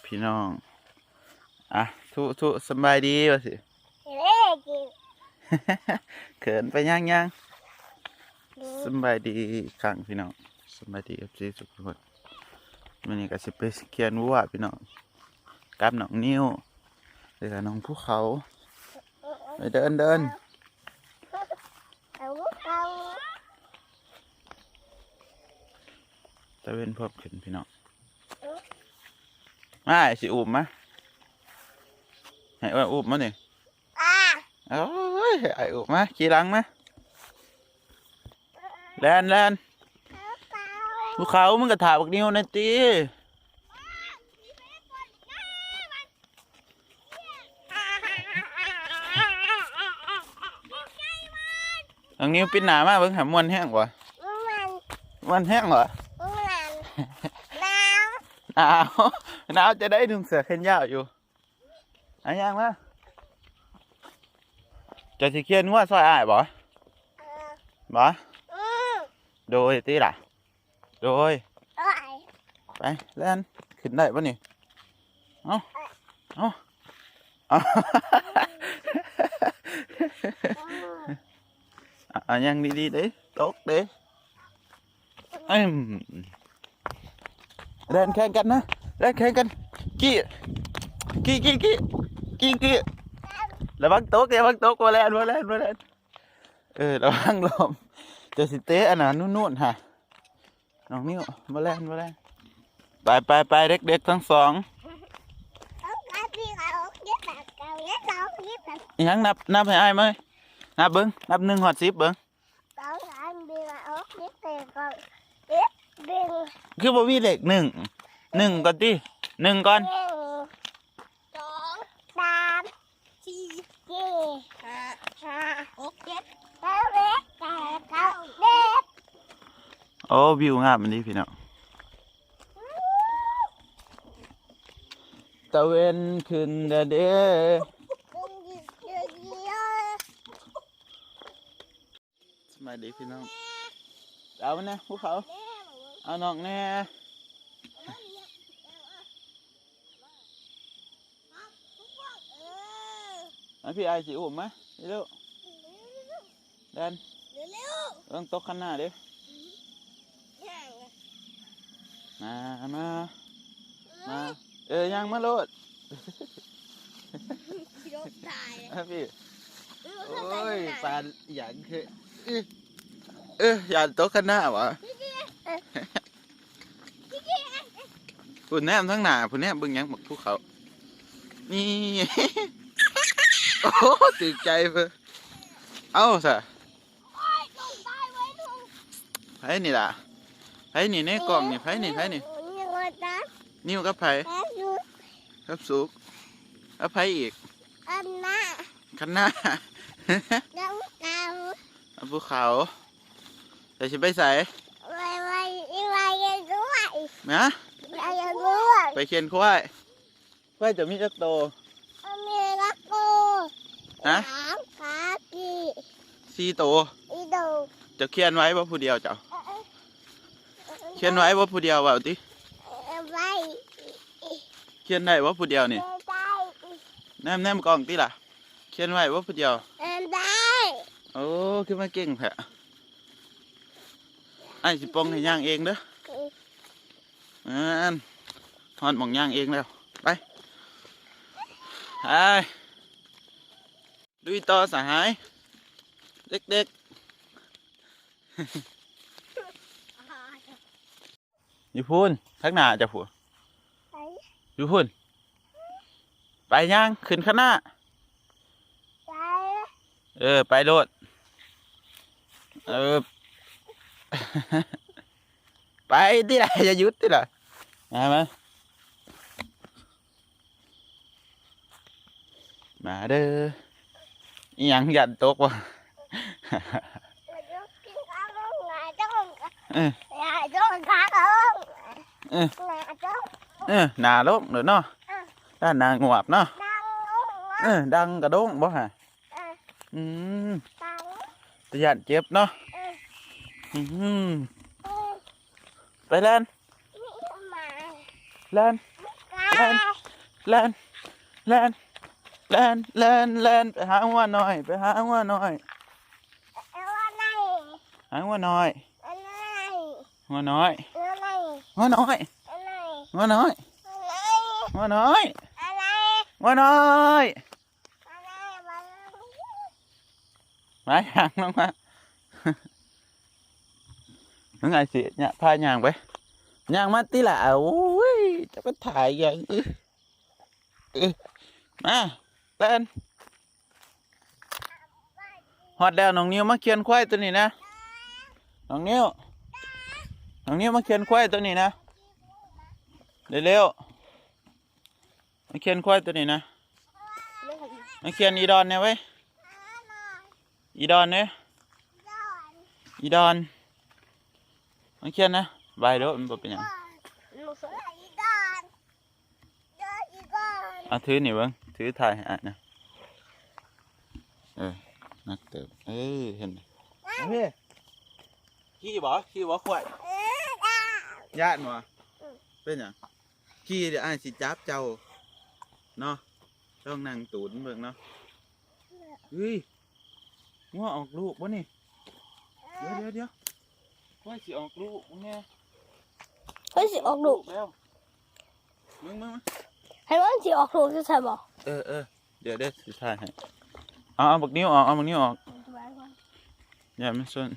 ພີ່ນ້ອງ ອ່ະ ທຸ ທຸ ສຳບາຍດີວ່າຊິ ເອີ ເຂີນໄປ ຍັງ ຍັງ ສຳບາຍດີອີກຄັ້ງພີ່ນ້ອງ ສຳບາຍດີ ເອັຟຊີ ທຸກຄົນ. ມື້ນີ້ກໍຊິໄປຂຽນວັວພີ່ນ້ອງ ກັບນ້ອງນິວ ແລ້ວກໍນ້ອງພູເຂົາ ໄປເດີນ ເດີນ ຕາເວັນພວມຂຶ້ນພີ່ນ້ອງ. ມາ ອ້າຍຊິອຸ້ມມາ ໃຫ້ອ້າຍອຸ້ມມານີ້ ໂອ້ຍ ໃຫ້ອ້າຍອຸ້ມມາ ຂີ່ຫຼັງມາ ແລ່ນ ແລ່ນ ພູເຂົາ ມຶງກໍຖ້າບັກນິວແດ່ຕິ. ນ້ອງນິວປິ່ນໜ້າມາເບິ່ງຫາ ມ່ວນແຮງບໍ່? ມ່ວນ ມ່ວນແຮງບໍ່? ມ່ວນ ໜາວ ໜາວ ໜາວຈັ່ງໃດ ນຸ່ງເສື້ອແຂນຍາວຢູ່. ອ່ະ ຍ່າງມາ ເຈົ້າຊິຂຽນງົວຊ່ອຍອ້າຍບໍ່? ເອີ ບໍ່? ອື ໂດຍຕິລະ. ໂດຍ ໂອ້ຍ ໄປ ແລ່ນ ຂຶ້ນໄດ້ບໍ່ນີ້? ເອົາ ເອົາ ເອົາ ເອົາ ຍັງດີໆເດ້ ຕົກເດ້. ອືມ ແລ່ນແຂ່ງກັນນະ ແລ່ນແຂ່ງກັນ ກີ້ ກີ້ ກີ້ ກີ້ ກີ້ ລະວັງຕົກ ລະວັງຕົກ ບໍ່ແລ່ນ ບໍ່ແລ່ນ ບໍ່ແລ່ນ. ເອີ ລະວັງລົ້ມ ເຈົ້າຊິເຕະອັນນັ້ນນູ້ນໆຫາ ນ້ອງນິວ ບໍ່ແລ່ນ ບໍ່ແລ່ນ. ໄປ ໄປ ໄປ ເດັກໆທັງສອງ. ອີຫຍັງ? ນັບ ນັບໃຫ້ອ້າຍເບິ່ງ ນັບເບິ່ງ ນັບໜຶ່ງຮອດສິບເບິ່ງ. ຄືບໍ່ມີເລກໜຶ່ງ? ໜຶ່ງກ່ອນຕິ ໜຶ່ງກ່ອນ. ສອງ ສາມ ສີ່ ສີ່ ຫ້າ ຫ້າ ຫົກ ເຈັດ ແປດ ເກົ້າ ສິບ ສິບເອັດ ສິບສອງ ສິບສາມ ສິບສີ່ ສິບຫ້າ ສິບຫົກ ສິບເຈັດ ສິບແປດ ສິບເກົ້າ ສິບ ໂອ້ ວິວງາມອີ່ຫຼີພີ່ນ້ອງ. ຕາເວັນຂຶ້ນແລ້ວເດ້. ສະບາຍດີພີ່ນ້ອງ. ເອົາມັນແດ່ ພູເຂົາ ເອົານ້ອງແດ່. ມາພີ່ ອ້າຍຊິອຸ້ມ ມາເລັວ ແລ່ນ ເລັວໆ ເບິ່ງຕົກຄັນໜ້າເດ້. ມາ ມາ ມາ ເອີ ຍ່າງມາໂລດ. ຊິລົງຕາຍ ມາພີ່. ໂອ້ຍ ປານຫຍັງຄື ເອີ ຢ້ານຕົກຄັນໜ້າຫວາ? ພຸ້ນແນມທາງໜ້າພຸ້ນ ແນມເບິ່ງຫຍັງ ບັກພູເຂົານີ້. ໂອ້ ຖືກໃຈເພິ່ນ. ເອົາຊະ ໃຜນີ້ລະ? ໃຜນີ້ໃນກ້ອງນີ້? ໃຜນີ້? ໃຜນີ້? ນິວກັບໃຜ? ກັບສຸກ. ກັບໃຜອີກ? ຄັນໜ້າ ຄັນໜ້າ ກັບພູເຂົາ. ເຈົ້າຊິໄປໃສ? ໄປ ໄປ ໄປຂຽນຄວາຍ ນະ? ໄປຂຽນຄວາຍ ໄປຂຽນຄວາຍ. ຄວາຍເຈົ້າມີຈັກໂຕ? ມີຈັກໂຕ? ຮະ? ສາມ ສາມ ສີ່ ສີ່ໂຕ. ສີ່ໂຕ. ເຈົ້າຂຽນໄວບໍ່ຜູ້ດຽວເຈົ້າ? ເອີ ເອີ ຂຽນໄວບໍ່ຜູ້ດຽວ ເວົ້າຕິ? ເອີ ໄວ. ຂຽນໄດ້ບໍ່ຜູ້ດຽວນີ້? ເອີ ໄດ້. ແນມ ແນມກ້ອງຕິລະ ຂຽນໄວບໍ່ຜູ້ດຽວ? ເອີ ໄດ້. ໂອ້ ຄືມາເກັ່ງແທ້. ອ້າຍຊິປ່ອງໃຫ້ຍ່າງເອງເດີ. ເອີ ນັ້ນ ຮອດໝ່ອງຍ່າງເອງແລ້ວ. ໄປ ໄປ ລຸຍຕໍ່ສະຫາຍ ເດັກໆ. ຢູ່ພຸ້ນ ທາງໜ້າເຈົ້າພຸ້ນ. ໄປ ຢູ່ພຸ້ນ. ໄປຍ່າງຂຶ້ນຄັນໜ້າ. ໄປ ເອີ ໄປໂລດ. ເອີ ໄປຕິລະ ຢ່າຢຸດຕິລະ. ມາ ມາ ມາເດີ. ອີຫຍັງ? ຢ້ານຕົກບໍ່? ເອີ ເອີ ໜ້າລົງໂລດເນາະ. ເອີ ໜ້າງວບເນາະ. ເອີ ດັງກະດົງບໍ່ຫະ? ອືມ ຕາຢ້ານເຈັບເນາະ. ອືມ ໄປແລ່ນ ແລ່ນ ໄປ ແລ່ນ ແລ່ນ ແລ່ນ ແລ່ນ ແລ່ນ ແລ່ນ ໄປຫາງົວນ້ອຍ ໄປຫາງົວນ້ອຍ ຫາງົວນ້ອຍ ງົວນ້ອຍ ງົວນ້ອຍ ງົວນ້ອຍ ງົວນ້ອຍ ງົວນ້ອຍ ງົວນ້ອຍ ມາຫຍັງລົງມາ ມຶງອາຍຊິຍະພາຍ່າງໄປ ຍ່າງມາຕິລະ ໂອ້ຍ ຈະໄປຖ່າຍຫຍັງ ເອີ ເອີ ມາ ແລ່ນ ຮອດແລ້ວ ນ້ອງນິວ ມາເຄຍນຄວາຍໂຕນີ້ນະ ນ້ອງນິວ ນ້ອງນິວ ມາເຄຍນຄວາຍໂຕນີ້ນະ ເລັວໆ ມາເຄຍນຄວາຍໂຕນີ້ນະ ມາເຄຍນອີດອນແດ່ເວີຍ ອີດອນເດີ ອີດອນ ມາເຄຍນນະ ບາຍໂດ ມັນບໍ່ເປັນຫຍັງ ເອົາຖືນີ້ເບິ່ງ ຖືຖ່າຍໃຫ້ອ້າຍນະ ເອີ ໜັກເຕີບ ເອີ ເຫັນ ມາພີ້ ຂີ່ບໍ່ ຂີ່ບໍ່ຄວາຍ ຢ້ານບໍ່ ເປັນຫຍັງ ຂີ່ດຽວອ້າຍຊິຈັບເຈົ້າເນາະ ລອງນັ່ງຕູດເບິ່ງເນາະ ເຮີ້ຍ ງົວອອກລູກບໍ່ນີ້ ດຽວໆໆ ຄວາຍຊິອອກລູກເບິ່ງແດ່ ເຮີ້ຍ ຊິອອກລູກ ອອກລູກແລ້ວ ເບິ່ງໆໆ ໃຫ້ມັນຊິອອກລູກຢູ່ໃສບໍ່ ເອີໆ ດຽວໆ ຊິຖ່າຍໃຫ້ ເອົາ ເອົາບັກນິ້ວອອກ ເອົາບັກນິ້ວອອກ ຢ່າມັນຊົນ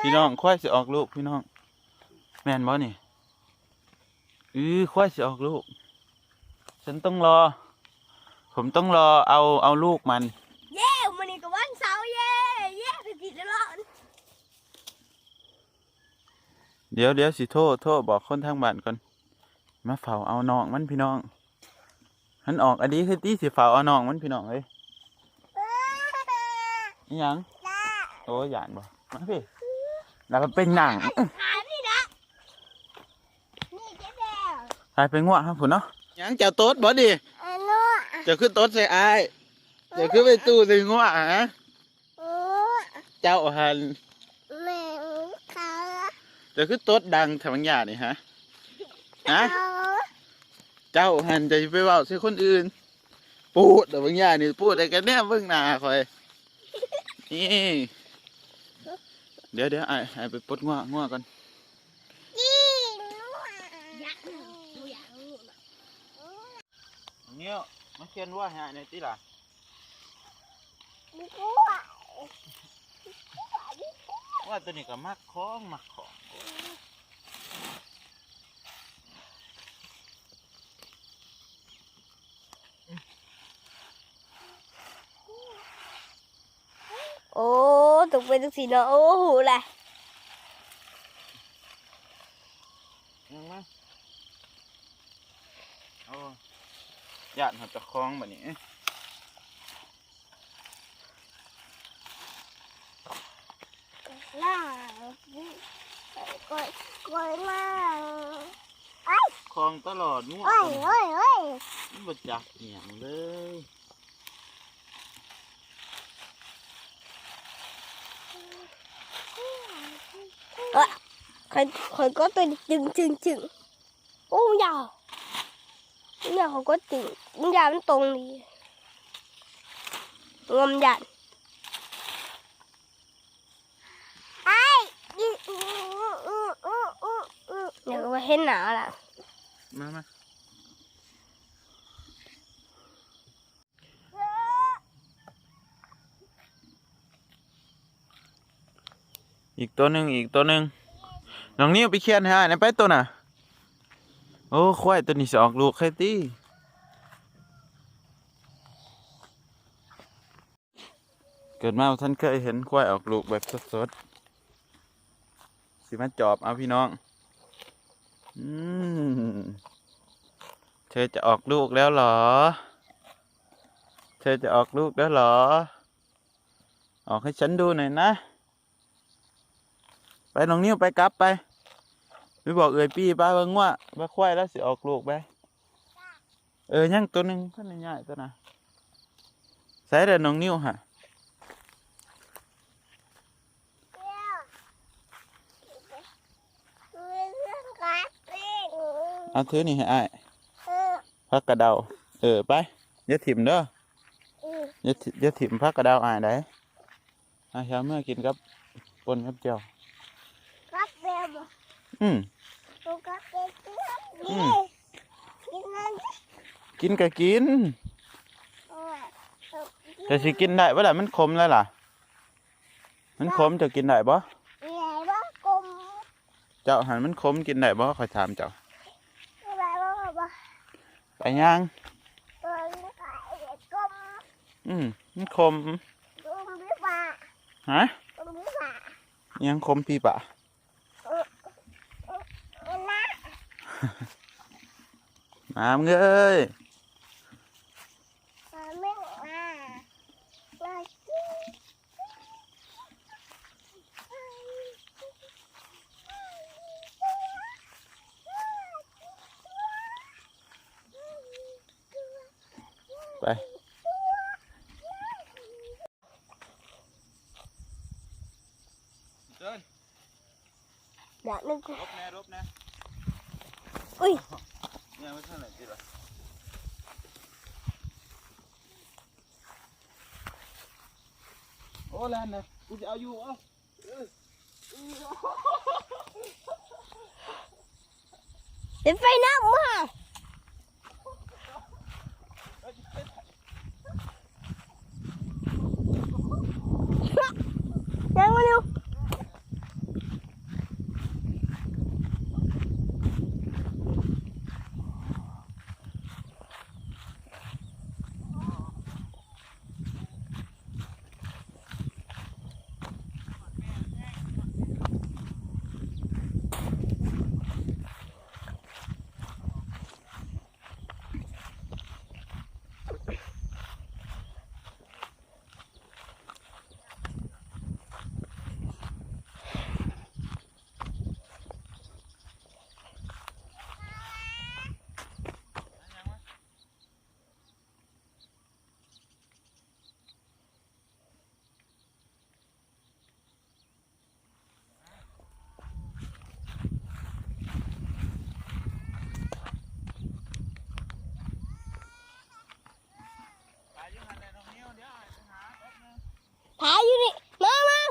ພີ່ນ້ອງ ຄວາຍຊິອອກລູກ ພີ່ນ້ອງ ແມ່ນບໍ່ນີ້ ອື ຄວາຍຊິອອກລູກ ສັນຕ້ອງລໍ ຜົມຕ້ອງລໍເອົາ ເອົາລູກມັນ ເຢ້ ມື້ນີ້ກໍວັນເສົາ ເຢ້ ເຢ້ ໄປຜິດແລ້ວເນາະ ດຽວໆ ຊິໂທ ໂທບອກຄົນທາງບ້ານກ່ອນ ມາເຝົ້າເອົານ້ອງມັນ ພີ່ນ້ອງ ມັນອອກອະດີຄືຕິ ຊິເຝົ້າເອົານ້ອງມັນ ພີ່ນ້ອງເອີຍ ອີຫຍັງ ໂອ້ຍ ຢ້ານບໍ່ ມາພີ້ ແລ້ວໄປນັ່ງ ຂານີ້ນະ ນີ້ເຈັບແລ້ວ ໄປ ໄປງົວເຮົາພຸ້ນເນາະ ຫຍັງ ເຈົ້າຕົດບໍ່ນີ້ ເຈົ້າຄືຕົດໃສ່ອ້າຍ ເຈົ້າຄືໄປຕູ້ໃສ່ງົວ ຫະ ເຈົ້າຫັ້ນ ແມ່ນເຂົາ ເຈົ້າຄືຕົດດັງແທ້ບາງຢ່ານີ້ ຫະ ຫະ ເຂົາ ເຈົ້າຫັ້ນ ເຈົ້າຊິໄປເວົ້າໃສ່ຄົນອື່ນ ປູດ ບາງຢ່ານີ້ ປູດ ໃຫ້ກັນແນມເບິ່ງໜ້າຂ້ອຍ ນີ້ ດຽວໆ ອ້າຍ ອ້າຍໄປປົດງົວ ງົວກ່ອນ ນີ້ ງົວ ນີ້ ມາເຄຍນງົວໃຫ້ອ້າຍແດ່ຕິລະ ບໍ່ກົວ ງົວໂຕນີ້ກໍມັກຂອງ ມັກຂອງ ໂອ້ ຕົກໄປຈັ່ງຊີ້ເນາະ ໂອ້ ຮູ້ແຫຼະ ຍັງມາ ໂອ້ ຢ້ານເຮົາເຈົ້າຂອງບັດນີ້ ລ້າງ ກອຍ ກອຍມາ ຂອງຕະຫຼອດ ງົວ ໂອ້ຍ ໂອ້ຍ ໂອ້ຍ ມັນບໍ່ຈັກອີ່ຫຍັງເລີຍ ຂ້ອຍ ຂ້ອຍກໍຕົວນີ້ ຈຶ່ງ ຈຶ່ງ ຈຶ່ງ ໂອ້ ມັນຍາວ ມັນຍາວ ຂ້ອຍກໍຕຶງ ມັນຍາວ ມັນຕົງດີ ງົວມັນຢ້ານ ອ້າຍ ດຽວກໍບໍ່ເຫັນໜ້າລະ ມາ ມາ ອີກຕົວໜຶ່ງ ອີກຕົວໜຶ່ງ ນ້ອງນິວໄປເຄຍນໃຫ້ອ້າຍແດ່ໄປໂຕນະ ໂອ້ ຄວາຍໂຕນີ້ຊິອອກລູກໃຄຕິ ເກີດມາບໍ່ທັນເຄີຍເຫັນຄວາຍອອກລູກແບບສົດໆ ຊິມາຈອບເອົາພີ່ນ້ອງ ອືມ ເທຈະອອກລູກແລ້ວເຫຼືອ? ເທຈະອອກລູກແລ້ວເຫຼືອ? ອອກໃຫ້ສັນດູໜ້ອຍນະ ໄປນ້ອງນິວ ໄປກັບໄປ ໄປບອກເອື້ອຍປີ້ ໄປວ່າງົວ ວ່າຄວາຍລາວຊິອອກລູກໄປ ເອີ ຍັງໂຕໜຶ່ງ ທັນໄດ້ຍ້າຍໂຕນະ ໃສລະນ້ອງນິວຫະ? ເອົາຖືນີ້ໃຫ້ອ້າຍ ຜັກກະເດົາ ເອີ ໄປ ຢ່າຖິ້ມເດີ ອືມ ຢ່າຖິ້ມ ຢ່າຖິ້ມຜັກກະເດົາອ້າຍໃດ໋. ອາ ເອົາເມືອກິນກັບ ປົ່ນກັບແຈ່ວ ກັບແຈ່ວບໍ່? ອືມ ກັບແຈ່ວ ອືມ ກິນນັ້ນ ກິນກະກິນ ເອີ ແຕ່ຊິກິນໄດ້ບໍ່ລະ? ມັນຂົມແລ້ວລະ ມັນຂົມ ເຈົ້າກິນໄດ້ບໍ່? ກິນໄດ້ບໍ່? ຂົມ ເຈົ້າຫັ້ນມັນຂົມ ກິນໄດ້ບໍ່? ຂ້ອຍຖາມເຈົ້າ ກິນໄດ້ບໍ່? ບໍ່ ໄປຍ່າງ ເອີ ມັນຂົມ ອືມ ມັນຂົມ ຂົມຜີປາກ ຮະ? ຂົມຜີປາກ ອີຫຍັງຂົມຜີປາກ? ເອີ ເອີ ເອີ ນະ ມາ ມຶງເອີຍ ມາ ມາ ມາກິນ. ໄປ ເດີນ ດາບໜຶ່ງ ຫຼົບແດ່ ຫຼົບແດ່ ອຸ້ຍ ແນວມັນທາງໃດຕິລະ? ໂອ້ ແລ່ນນະ ກູຊິເອົາຢູ່ ເອົາ ເອີ ເປັນໄຟນຳມາ ຍັງມາຢູ່. ຖ່າຍຢູ່ນີ້ ມາ ມາ.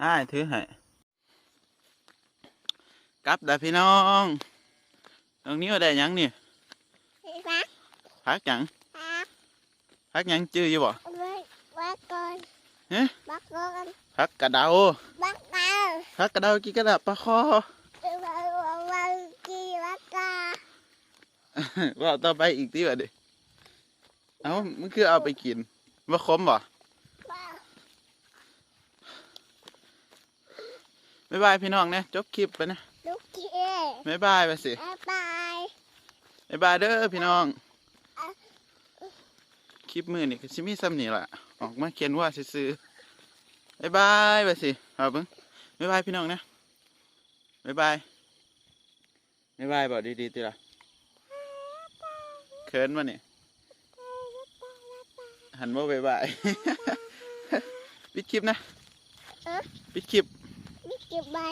ອ້າຍຖືໃຫ້ ກັບແລ້ວພີ່ນ້ອງ. ນ້ອງນິວໄດ້ຫຍັງນີ້? ຜັກ ຜັກຫຍັງ? ຜັກ ຜັກຫຍັງຈື່ຢູ່ບໍ່? ຜັກກອນ ຮະ? ຜັກກອນ ຜັກກະເດົາ ຜັກກະເດົາ ຜັກກະເດົາກິນກັບລາບປາຄໍ່ ກິນຜັກກະ ເວົ້າຕໍ່ໄປອີກຕິບາດນີ້. ເອົ້າ ມັນຄືເອົາໄປກິນ ບໍ່ຂົມບໍ່? ບໍ່. ບາຍບາຍພີ່ນ້ອງແດ່ ຈົບຄລິບໄປນະ ຈົບຄລິບ ບາຍບາຍວ່າຊິ ບາຍບາຍ ບາຍບາຍເດີພີ່ນ້ອງ. ຄລິບມື້ນີ້ກໍຊິມີສ່ຳນີ້ລະ ອອກມາຂຽນວ່າຊື່ໆ. ບາຍບາຍວ່າຊິ ເອົາເບິ່ງ ບາຍບາຍພີ່ນ້ອງແດ່ ບາຍບາຍ. ບາຍບາຍ ບອກດີໆຕິລະ ເຂີນບໍ່ນີ້? ຫັ້ນບໍ່ບາຍບາຍ ປິດຄລິບນະ ຮະ? ປິດຄລິບ ປິດຄລິບໄວ້